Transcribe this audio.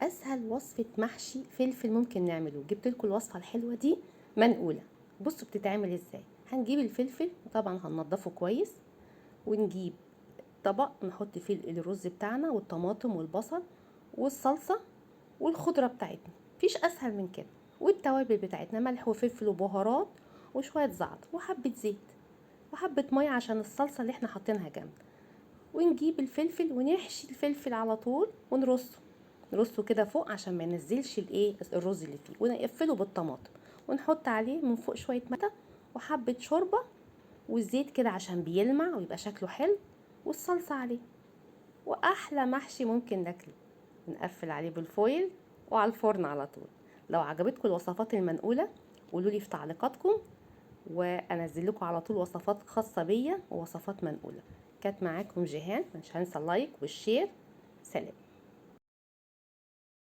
اسهل وصفه محشي فلفل ممكن نعمله. جبت لكم الوصفة الحلوة دي منقوله. بصوا بتتعمل ازاي. هنجيب الفلفل وطبعا هننضفه كويس، ونجيب طبق نحط فيه الرز بتاعنا والطماطم والبصل والصلصه والخضره بتاعتنا، مفيش اسهل من كده. والتوابل بتاعتنا ملح وفلفل وبهارات وشوية زعتر وحبه زيت وحبه مية عشان الصلصه اللي احنا حاطينها جنب. ونجيب الفلفل ونحشي الفلفل على طول ونرصه، نرصه كده فوق عشان ما ينزلش الايه الرز اللي فيه، ونقفله بالطماطم ونحط عليه من فوق شوية مية وحبه شوربة والزيت كده عشان بيلمع ويبقى شكله حلو، والصلصه عليه. واحلى محشي ممكن ناكله. نقفل عليه بالفويل وعلى الفرن على طول. لو عجبتكم الوصفات المنقولة قولوا لي في تعليقاتكم، وانزل لكم على طول وصفات خاصة بيا ووصفات منقوله. كانت معاكم جيهان، مش هنسى ال like وال share. سلام.